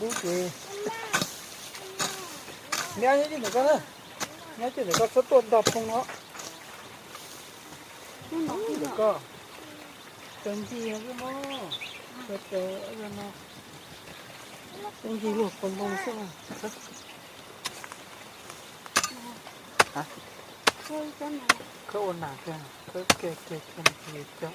Ub ces, nyob nyob ntawm koj na, nyob ntawm koj txhob tuaj nrog phooj no. Ntawm koj, tsaws ncig xwb mog, tsaws no, tsaws ncig luag pos npoo xwb. Khawb ua nas kiag, khawb kiag kiag kiag cov.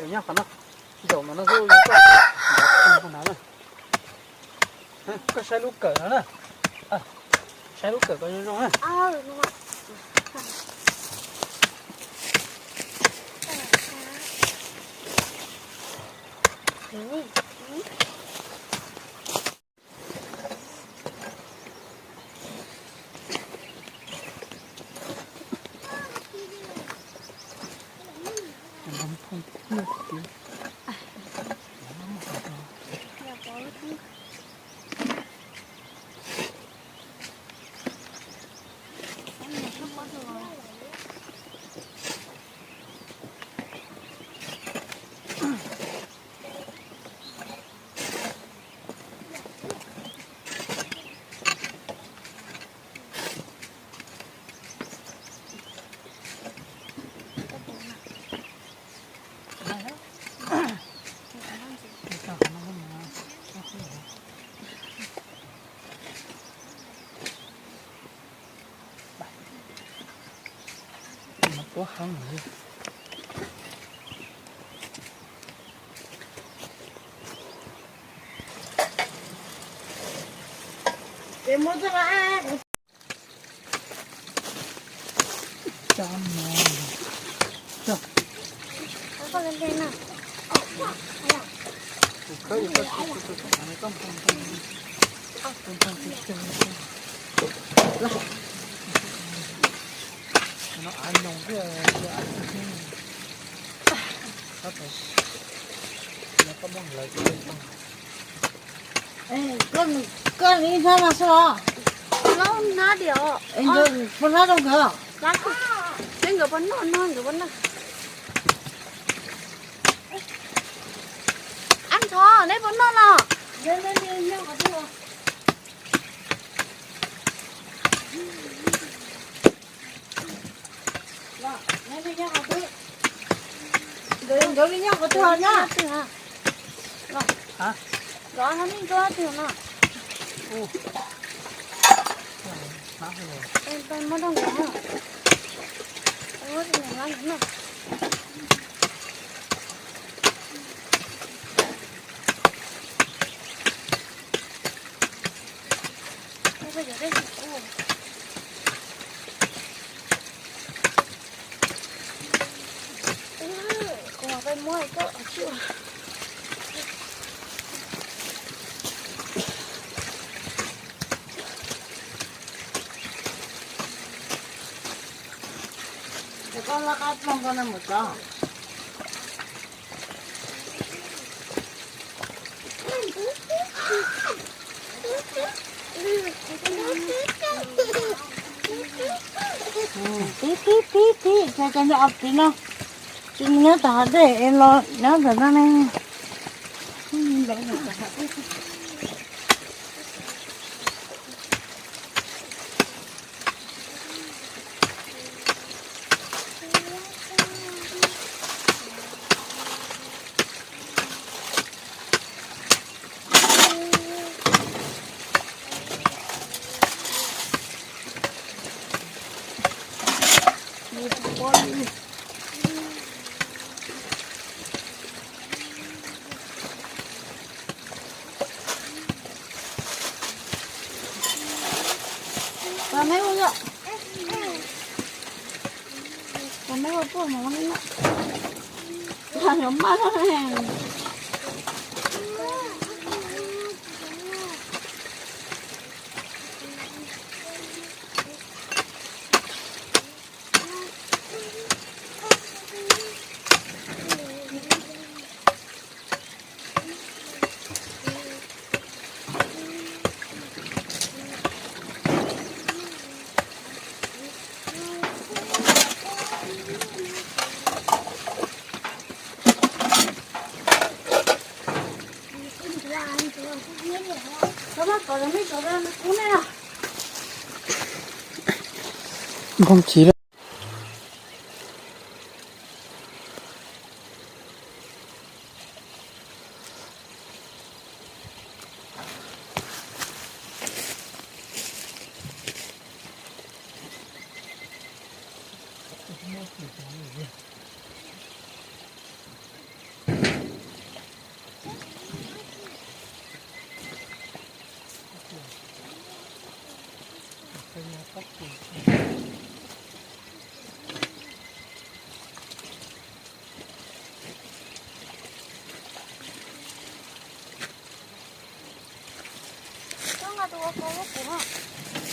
Nyob qhov no, zaum no no xwb, koj saib lub kawm no na. Saib lub kawm kom zoo zoo na. Tuab heev li. Koj li hnab no xwb os. Hnab diam. Puas hnab rau nkawd? Seb nkawd puas noj no, nkawd puas noj. Ab Ntxhov, neb puas noj no? Nkawd li nyob qhov twg na? Nkawd li nyob qhov twg no? Muab rau nkawd. Koj laj qab ploog koj na mus tso. Tib tib tib tib, koj nyob ob tib no, tsis nyob tom hav dej es los nyob ntawm no ne. Tos neb ua, tos neb ua tuaj mus neb noj. Tos neb maj ne. Nphooj chiv lawm.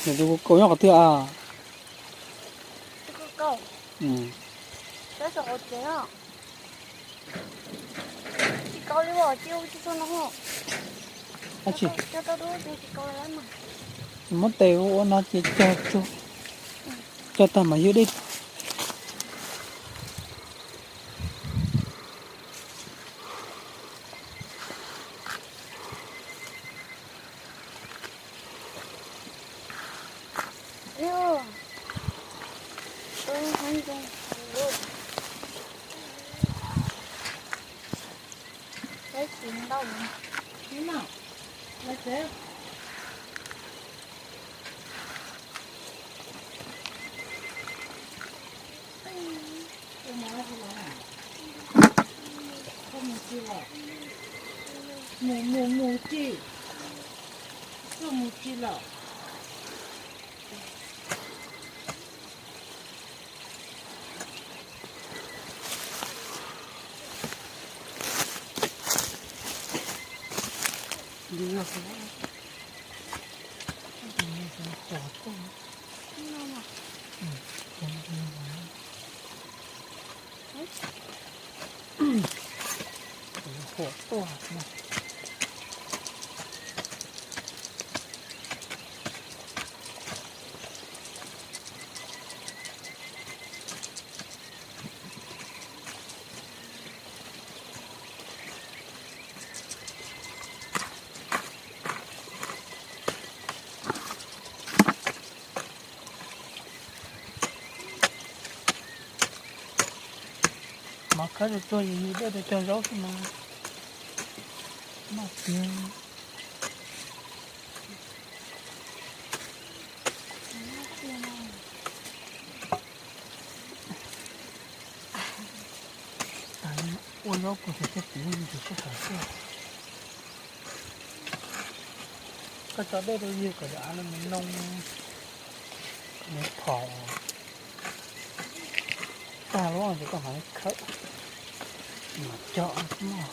Nws tus kaus nyob qhov twg a? Dab tsi? Muab tes ua no ces cog tsuag, cog tag mas ywg dej. Mus mus mus tsi, tuaj mus tsi lawm. Mov khawb tsuag tsuag yus yus dej rau cog zaub xwb mas noj tiag. Ua zaub puas tiag tiag, tiv ntsis sib tawm xwb. Koj tso dej rau yus kom av no mus noo, mus phom tag lawm ces koj mam li khawb, mam cog mog.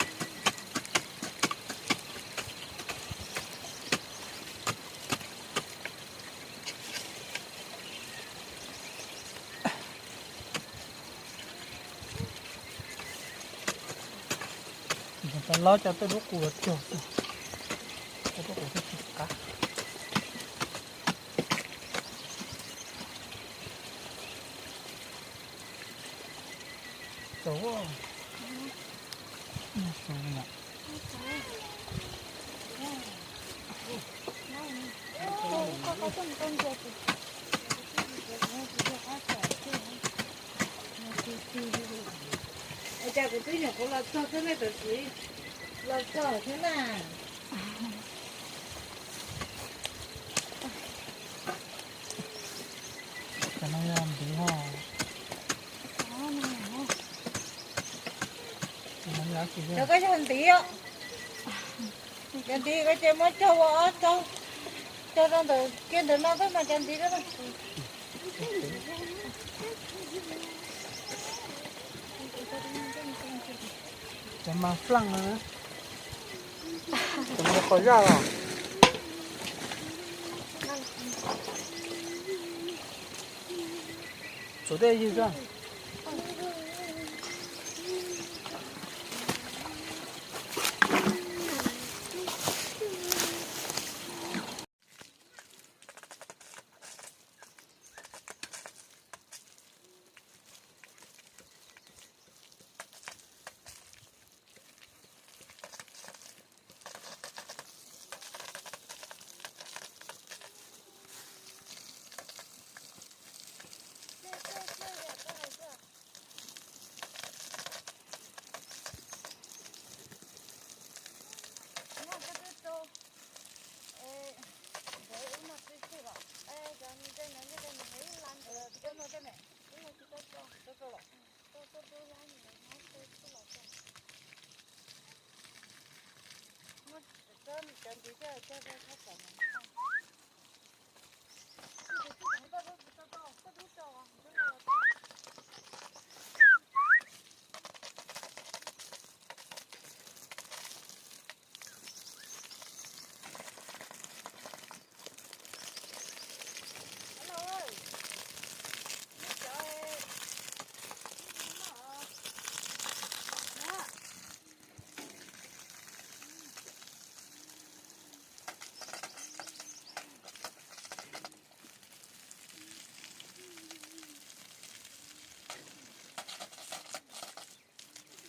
Tau lob cov tej lub qus los cog xwb, tej lub qus thiaj tsis qab. Ua cas kuv twb nyuam qhuav los txog xwb nej tam sim los txog thiab na. Cov no yog ntiv os. Cov koj yog ntiv os. Cov ntiv ko ces muab cog ua ob tsob, cog rau ntawm kiag ntawm no xwb mas cov ntiv ko. Cov mas flaaj, cov mas qos zaj os. Txuas tej ywg xwb.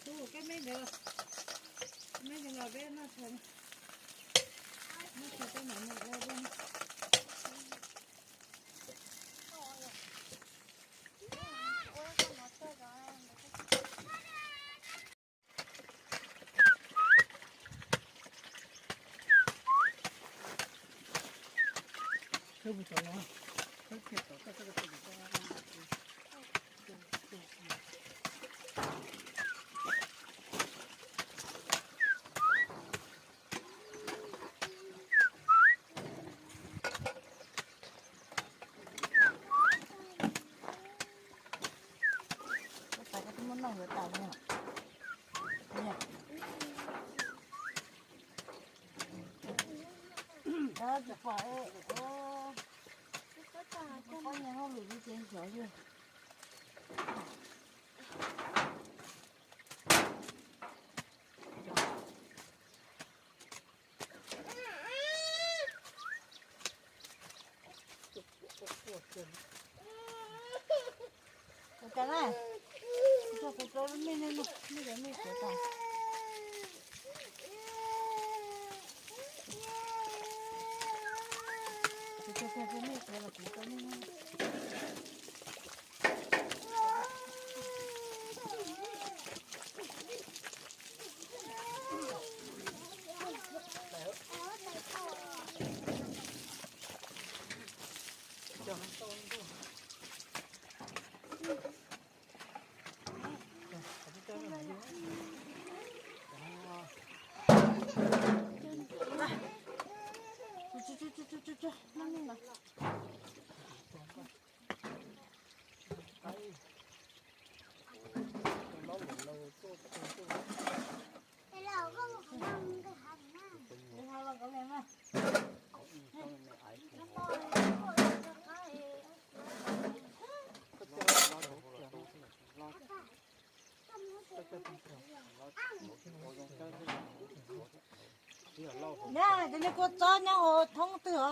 Tus kab meb ntawd, meb ntawd los peb noj tshais, noj tshais tej mam mus ua dua. Ua tas koj twb muab noj yuav tas li. Tsis pom, ua, ua nyias hauj lwm li ces xyov yog. Ua cas na, kuv tso kuv rau lub me nej no, nej cov me kuv tas. Kuv tso kuv rau nej kuv los kuv rau nej no. Nyab, cov niag kua txob nyob hauv thoob twg os?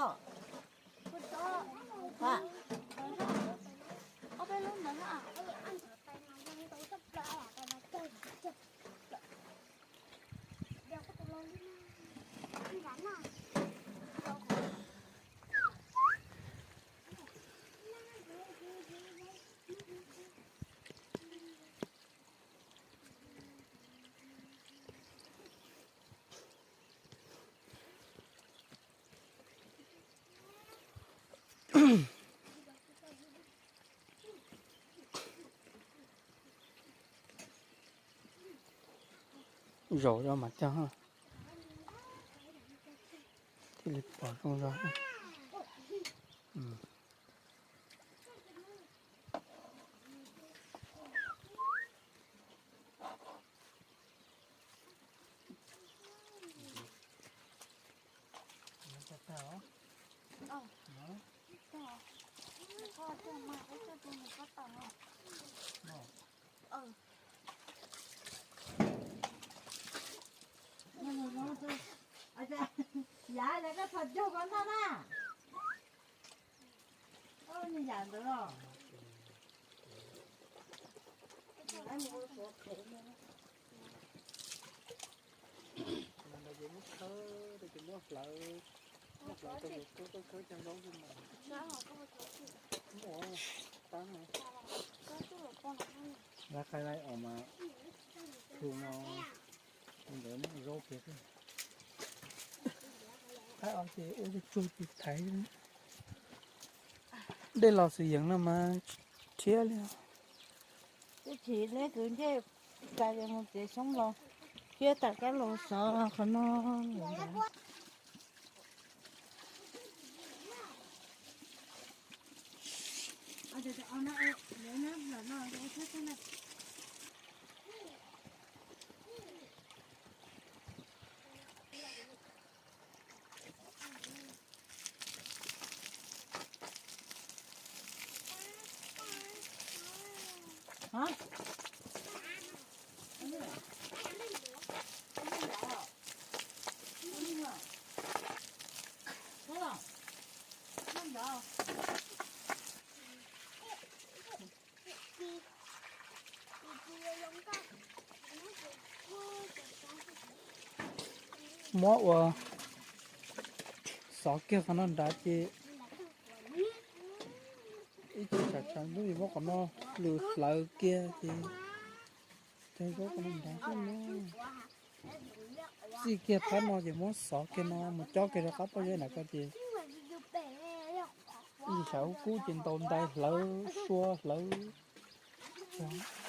Zaum rau mas cog thiaj li pom zoo zog. Yav, koj txhob cog koj noj na. Oj, yam ntawd los. Ntawd ces muab khawb, ces muab hlawv, muab hlawv rau yus khawb, khawb cog zaub xwb mas. Muaj tab no. Lawv qhaib laib os mas, tus no ntawd muaj zaub kiag xwb. Qhaib os ces ua tsuj tsuag ces thaiv. Dej los xwm yees no mas rhiab li os. Twb chim neb kwv ntsej, cas yuav mus txiav xyoob los, thiab tas kab los xov qhov no. Muab ua xov kiag qhov no nrad ces ib tsam tshav ntuj muab qhov no lws hlawv kiag ces cog zaub qhov no nrad xwb na. Txij kiag phab no ces muab xov kiag no mus cob kiag rau qab pob zeb nram ko ces ib tsam ub kub ces ntaus ntais hlawv sua hlawv cog.